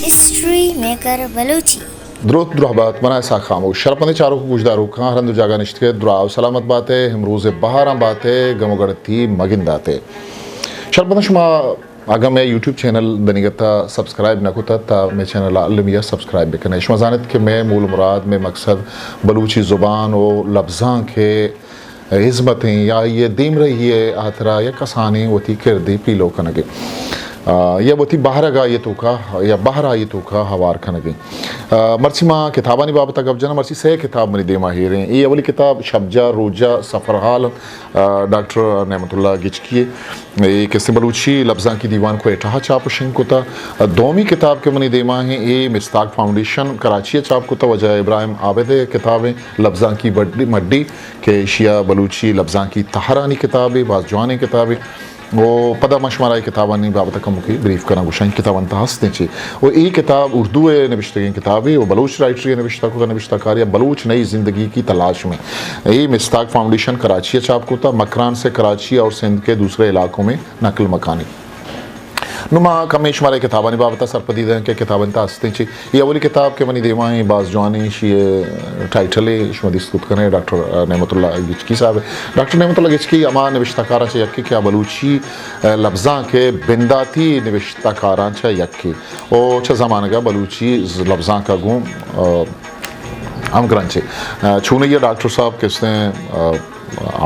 History maker Balochi. دروت درہبات، من اسحاق خاموش۔ شرپندیں چاروک و گوشداروکاں، ہر ہند و جاگہ نشتگے، دراہ و سلامت باتے، امروز بہاراں باتے، گم و گڑتی مگنداتے۔ شرپنداں، شما اگاں مئے یوٹیوب چینل دنیگتا سبسکرائب نہ کتا، تا مئے چینل المی ء سبسکرائب بکنے۔ شما زانت کہ مئے مول مراد، مئے مقصد بلوچی زبان و لبزانک ء ہزمتیں یا آئی ء دیمرہی ء ہاترا یک کسانیں وتی کردے پیلو کنگے، آ، یا وتی بہرگ آئی توکا یا بہر آئی توکا ہوار کنگے۔ آ، مرچی ما کتابانی بابت ء گپ جناں، مرچی سئے کتاب منی دیما ہیریں۔ اے اولی کتاب شبجا روجا سفرحال، آ، ڈاکٹر نعمت اللہ گچکی ء۔ اے کسے بلوچی لبزانکی دیوان کوئٹہ ء چاپ و شنگ کتا۔ آ، دومی کتاب کہ منی دیما ہیں، اے مستاق فاؤنڈیشن کراچی ء چاپ کتا، واجہ ابراہیم عابد ء کتابیں لبزانکی بڈی، مڈی۔ کہ ایشی ء بلوچی لبزانکی تہرانی کتابے، باز جوانیں کتابے۔ و پدا من شمارا اے کتابانی بابت ء کمکے بریف کناں، گوشاں اے کتابانی تہا ہستیں چے۔ و اے کتاب اردو ء نبشتگیں کتابے و بلوچ رائٹرے ء نبشتہ کتا، نبشتہ کارے ء بلوچ نئی زندگی کی تلاش میں۔ اے مستاق فاؤنڈیشن کراچی ء چاپ کتا، مکران سے کراچی اور سندھ کے دوسرے علاقوں میں نقل مکانی۔ نوں ما کمے شمارا اے کتابانی بابت ء سرپدی دئیں کہ کتابانی تہا ہستیں چے۔ اے اولی کتاب کہ منی دیما ایں، باز جوانیں، ایشی ء ٹائٹل ء شما دیست کت کنے، ڈاکٹر نعمت اللہ گچکی صاحب ء۔ ڈاکٹر نعمت اللہ گچکی ہما نبشتہ کاراں چہ یکے کہ آ بلوچی لبزانک ء بنداتی نبشتہ کاراں چہ یکے او چہ زمانگ ء بلوچی لبزانک ء گوں ہمگرنچ ء۔ چونی ء ڈاکٹر صاحب کستیں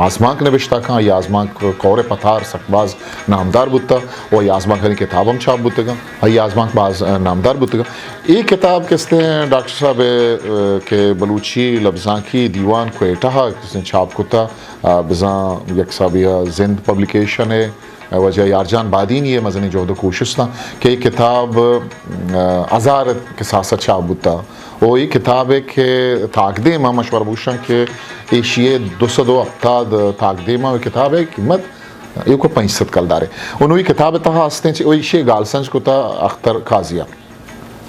آزمانک نبشتہ کن، آئی آزمانک کور پتار سک باز نامدار بوتہ و آئی آزمانکانی کتاب ہم چاپ بوتگاں، آئی آزمانک باز نامدار بوتگاں۔ اے کتاب کستیں ڈاکٹر صاحب ء کہ بلوچی لبزانکی دیوان کوئٹہ ء کستیں چاپ کتہ، آ، بزاں یک حسابے ء زند پبلیکیشن ء واجہ یارجان بادینی ء مزنیں جہد و کوشستاں کہ اے کتاب، آ، ہزار کساس ء چاپ بوتہ۔ و اے کتاب ء کہ تاکدیم ء مشورہ بوشاں کہ ایشی ء دو سد و ہپتاد تاکدیم ء، کتاب ء قیمت ایوک ء پنچ سد کلدار ء۔ و نوں اے کتاب ء تہا ہستیں چہ، و ایشی ء گالسنج کتہ اختر قاضی ء۔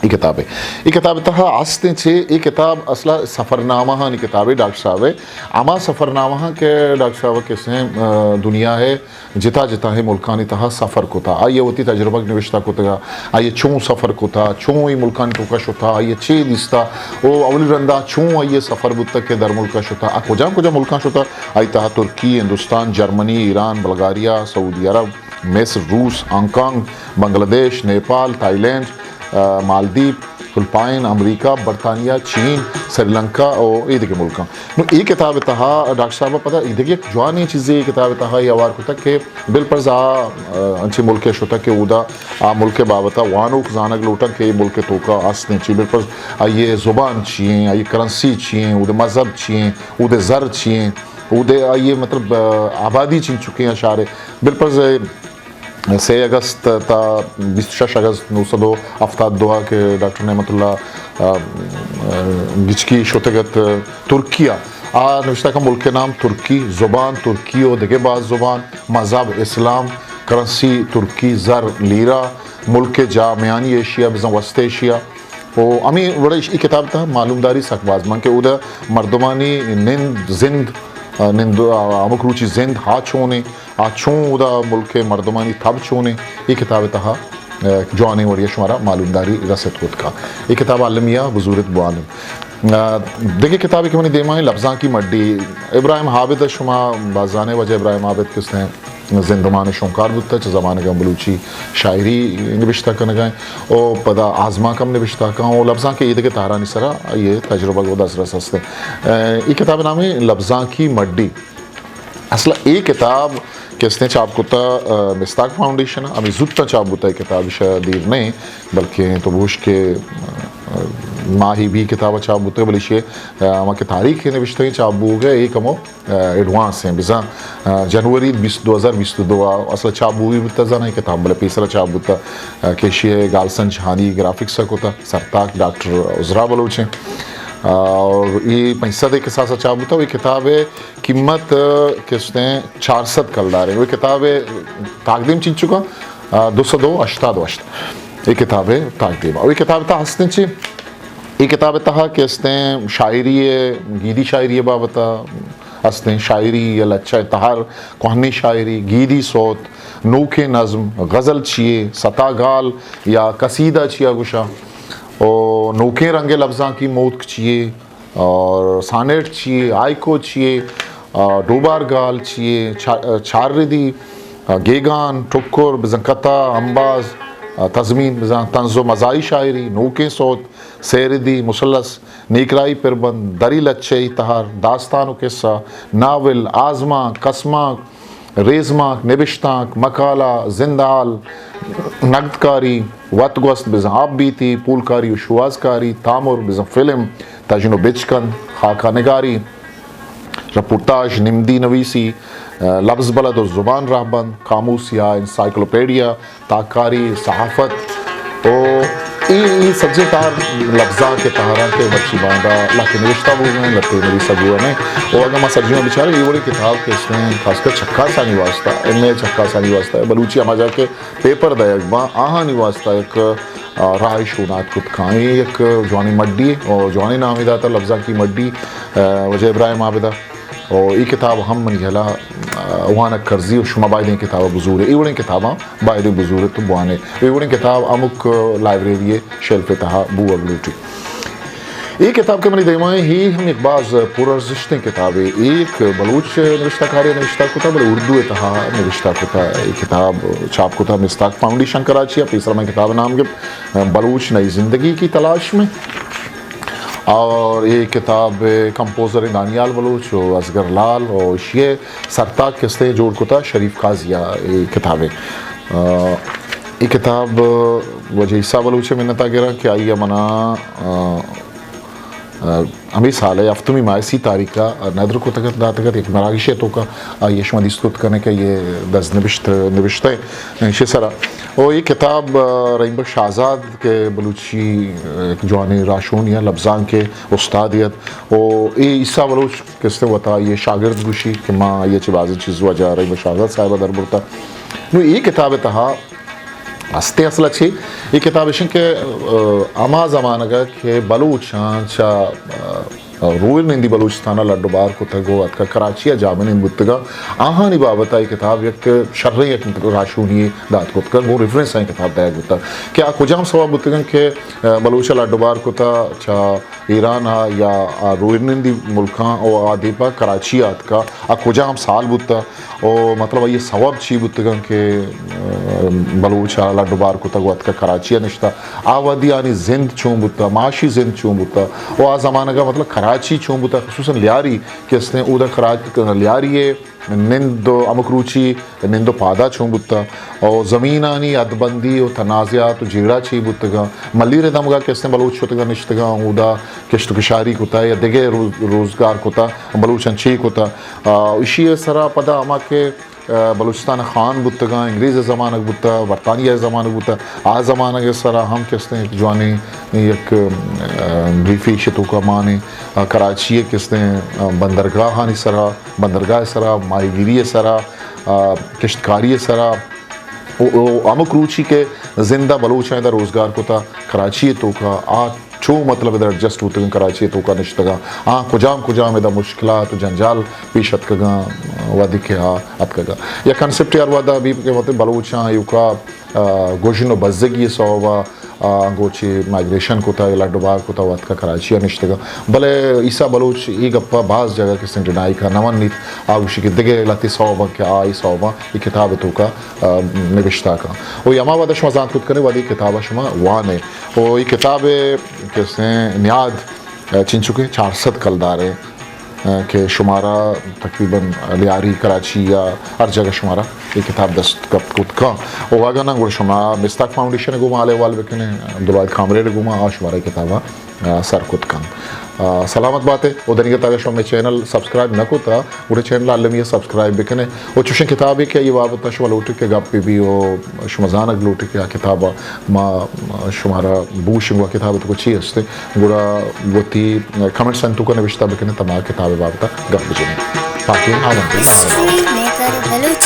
اے کتاب ء، اے کتاب ء تہا ہستیں چہ، اے کتاب اصلا سفرنامہ ہانی کتابے ڈاکٹر صاحب ء۔ ہما سفرنامہ ہاں کہ ڈاکٹر صاحب ء کسیں، آ، دنیا ء جتا جتائیں ملکانی تہا سفر کتا، آئی ء وتی تجربگ نوشتہ کتگا، آئی ء چون سفر کتا، چون اے ملکانی توکا شتا، آئی ء چے دیستا، او اولی رندا چون آئی ء سفر بوتگ کہ در ملکا شتا، آ کجام کجام ملکاں شتا، آئی تہا ترکی، ہندوستان، جرمنی، ایران، بلغاریا، سعودی عرب، مصر، روس، ہانگ کانگ، بنگلہ دیش، نیپال، تھائی لینڈ، آ، مالدیپ، فلپائن، امریکہ، برطانیہ، چین، سری لنکا و اے دگہ ملکاں۔ نوں اے کتاب ء تہا ڈاکٹر صاحب ء پدا اے دگہ یک جوانیں چیزے اے کتاب ء تہا اے ہوار کتگ کہ بالفرض آ، آ، انچیں ملکے شتگ کہ اودا آ ملک ء بابت ء وانوک زانگ لوٹنت کہ اے ملک ء توکا ہستیں چی، بالفرض آئی ء زبان چی ایں، آئی ء کرنسی چی ایں، اود ء مذہب چی ایں، اود ء زر چی ایں، اود ء آئی ء مطلب، آ، آبادی چنچکیں اشارے۔ بالفرض، آ، سے اگست تا بیست و شش اگست نو سد و ہفتاد دو ء کہ ڈاکٹر نعمت اللہ، آ، آ، گچکی شتگ ات ترکیہ۔ آ نوشتہ کہ ملک نام ترکی، زبان ترکی و دگہ باز زبان، مذہب اسلام، کرنسی ترکی، زر لیرہ، ملک جا میانی ایشیا بزاں وسط ایشیا۔ و ہمے وڑا اش-، ای کتاب تہا معلومداری سک باز من کہ اودا مردمانی نند، زند، آ، نند، آ، ہمک روچی زند ہا چونے، آ چون اودا ملک مردمانی تب چونے، ای کتاب تہا، آ، جوانیں وڑیا شمارا معلومداری رست کت کا۔ ای کتاب المیہ بزورت بوانم۔ آ، دگہ کتابے کہ منی دیما ایں لبزانکی مڈی، ابراہیم عابد شما باز زانے، واجہ ابراہیم عابد کستیں زندمان شونکار بوتہ، چہ زمانگاں بلوچی شاعری نبشتہ کنگا ایں و پدا آزمانک ہم نبشتہ کن و لبزانک ایدگہ تہرانی سرا آئی تجربہ و دسترس ہستیں۔ اے، ای کتاب نام ایں لبزانکی مڈی۔ اصل اے کتاب کستیں چاپ کتا، آ، مستاق فاؤنڈیشن، ہمیں زوتاں چاپ بوتا اے کتاب، شا دیر نہیں، بلکہ تو بوش کہ، آ، ماہی بھی کتاب چاپ بوتا، بلے شے، آ، ہما کہ تاریخ نبشتہ چاپ بوگا، اے کمو ایڈوانس ایں، بزاں، آ، جنوری بیست، دو ہزار بیست و دو ء اصل چاپ بوگی بوتا، زاناں اے کتاب بلے پیسرا چاپ بوتا، آ، کہ ایشی ء گالسنج ہانی گرافکس ء کتا، سرتاک ڈاکٹر عذرا بلوچ ایں۔ آ، اور اے پنچ سد ء کساس ء چاپ بوتا، اے کتاب ء قیمت، آ، کستیں چار سد کلدار ایں۔ اے کتاب ء تاکدیم چنچکا، آ، دو سد و ہشتاد و ہشت۔ اے کتاب ء تاکدیم۔ اے کتاب ء تہا ہستیں چی؟ اے کتاب ء تہا کہ استیں شاعری ء، گیدی شاعری ء بابت ء استیں، شاعری یا لچہ ء تہر، کوہنیں شاعری، گیدی سوت، نوکیں نظم، غزل چیے، ستا گال یا قصیدہ چیا گوشاں، او نوکیں رنگ ءِ لبزانکی موتک چیے، اور سانیٹ چیے، ہائیکو چیے، آ، ڈوبار گال چیے، چا-، چار ردی، آ، گیگان، ٹکر، بزاں کتھا، امباز، آ، تزمین، بزاں طنز و مزاحی شاعری، نوکیں سوت، سیردی، مثلث، نیکرائی پربند، دری لچہی تہر، داستان و قصہ، ناول، آزمانک، کسمانک، ریزمانک، نبشتانک، مقالہ، زندحال، نگدکاری، وت گوست بزاں آپ بیتی، پولکاری و شوہازکاری، تامر بزاں فلم، تژن و بچکند، خاکہ نگاری، رپورتاژ، نمدی نویسی، لبز بلد و زبان رہبند، قاموس یا انسائیکلوپیڈیا، تاککاری، صحافت و اے، اے سجہیں تہر لبزانک ءِ تہر انت کہ مرچی باندا لہتے نوشتہ بوگ ءَ انت، لہتے نویسگ بوگ ءَ انت۔ و اگاں ما سرجم ءَ بچاریں، اے وڑیں کتاب کہ استیں، خاص کر چکاسانی واسطہ، ایم اے چکاسانی واسطہ، بلوچی ہما جاہ کہ پیپر دئیگ باں، آہانی واسطہ یک، آ، راہے شونات کت کن۔ اے یک جوانیں مڈی ءِ، و جوانیں نامے داتہ لبزانکی مڈی، آ، وجہ ابراہیم عابد ءَ۔ و اے کتاب ہم منی ہیال ءَ، آ، وانگ کرزی و شما باید ایں کتاب ءَ بزورے۔ اے وڑیں کتاباں باید ایں بزورت و بوانے۔ اے وڑیں کتاب ہمک لائبریری ءِ شیلف ءِ تہا بوگ لوٹی۔ اے کتاب کہ منی دیما ایں، اے ہم یک باز پر ارزشتیں کتابے۔ اے یک بلوچ نوشتہ کارے نوشتہ کتا، بلے اردو ءِ تہا نوشتہ کتا۔ اے کتاب چاپ کتا مصداق فاؤنڈیشن کراچی ءَ۔ پیسر من کتاب ءِ نام گپت بلوچ نئی زندگی کی تلاش میں۔ اور اے کتاب ءِ کمپوزر دانیال بلوچ و اصغر لال و ایشی ءِ سرتاک کہ استیں جوڑ کتا شریف قاضی ءَ اے کتاب ءَ۔ آ، اے کتاب وجہ عیسیٰ بلوچ ءِ منت ءَ گراں کہ آئی ءَ منا، آ، آ، ہمے سال ءِ ہفتمی ماہ ءِ سی تاریخ ءَ ندر کتگ ات، داتگ ات، یک مراگشے ءِ توکا آئی ءَ شما دیست کت کنے کہ اے دست نبشت، نبشتہ ءِ ایشی سرا۔ او اے کتاب، آ، رحیم بخش آزاد کہ بلوچی، آ، یک جوانیں راہشونے ءَ، لبزانک ءِ استادے ات۔ او اے عیسیٰ بلوچ کہ استیں وتا آئی ءِ شاگرد گوشی کہ ما آئی ءَ چہ بازیں چیز واجہ رحیم بخش آزاد صاحب ءَ در برتا۔ نوں اے کتاب ءِ تہا استیں اصل ءَ چے؟ اے کتاب ایش انت کہ، آ، ہما زمانگ ءَ کہ بلوچاں چہ، آ، روئے نندی بلوچستان ءَ لڈ و بار کتگ و اتکگ کراچی ءَ جاہ بنند بوتگاں، آہانی بابت ءَ اے کتاب یک شریں یک راہشونی یے دات کتگ، گوں ریفرنس ءَ اے کتاب دئیگ بوتگ کہ آ کجام سوب بوتگ انت کہ، آ، بلوچ ءَ لڈ و بار کتگ چہ ایران ءَ یا آ روئے نندی ملکاں و آ دیم پہ کراچی ءَ اتکگ، آ کجام سال بوتگ و مطلب آئی ءِ سوب چی بوتگ انت کہ، آ، بلوچ ءَ لڈ و بار کتگ و اتکگ کراچی ءَ نشتگ، آ وہدی آنی زند چون بوتگ، معاشی زند چون بوتگ و آ زمانگ ءَ مطلب کراچی چون بوتگ، خصوصاً لیاری کہ استیں اودا کراچی، لیاری ءِ نند و ہمک روچی نند و پادا چون بوتگ و زمینانی حدبندی و تنازعات و جیڑہ چی بوتگاں۔ ملیر ءِ دمگا کہ استیں بلوچ شتگاں نشتگاں، اودا کشت و کشاری کتگ یا دگہ روز-، روزگار کتگ، بلوچاں چی کتگ۔ آ، ایشی ءِ سرا پدا ہما کہ، آ، بلوچستان ءِ خان بوتگاں، انگریز ءِ زمانگ بوتگ، برطانیہ ءِ زمانگ بوتگ، آ زمانگ ءِ سرا ہم کہ استیں یک جوانیں یک، آ، بریفے ایشی توکا مانیں، آ، کراچی ءِ کہ استیں، آ، بندرگاہانی سرا، بندرگاہ ءِ سرا، ماہیگیری ءِ سرا، آ، کشتکاری ءِ سرا، او، او، ہمک روچی کہ زند ءَ بلوچاں ادا روزگار کتگ کراچی ءِ توکا، آ چو مطلب ادا ایڈجسٹ بوتگاں کراچی ءِ توکا نشتگاں، آ کجام کجام ادا مشکلات و جنجال پیش اتکگاں، وہدے کہ آ اتکگاں۔ یا کانسپٹ ہر وہدا بی کہ وت بلوچاں ایوکا، آ، گژن و بزگی ءِ سوب ءَ آ، انگو چہ مائیگریشن کتگ، لڈ و بار کتگ و اتکگ کراچی ءَ نشتگاں۔ بلے عیسیٰ بلوچ اے گپ ءَ باز جاگہ کہ استیں ڈینائی کنت، نہ منیت۔ آ گوشی کہ دگہ لہتے سوب انت کہ آ اے سوباں اے کتاب ءِ توکا، آ، نبشتہ کنت۔ و ہما وہد ءَ شما زانت کت کنے وہدے اے کتاب ءَ شما وان ئے۔ و اے کتاب ءِ کہ استیں نیاد، آ، چنچکے چار سد کلدار ءِ۔ کہ شمارا تقریباً لیاری، کراچی یا ہر جگہ شمارا اے کتاب دست کپت کت کن۔ و اگاں نہ گڑا شما مستاک فاؤنڈیشن ءَ گوما حال احوال بکنے، عبدالواحد کامریڈ ءَ گوما، آ شمارا اے کتابا، آ، سر کت کن۔ آ، سلامت بات ئے۔ و دنیگت اگاں شما مئے چینل سبسکرائب نہ کتا، گڑا چینل المی ءَ سبسکرائب بکنے۔ و چوشیں کتابے کہ اے بابت ءَ شما لوٹے کہ گپ بی و شما زانگ لوٹے کہ آ کتاب ءَ ما شمارا بوش انگو کتاب ءِ توکا چی است، گڑا وتی کمنٹس ءِ توکا نوشتہ بکنے، تاں ما کتاب ءِ بابت ءَ گپ بجنیں۔ تاکہ آمد۔ History maker Balochi.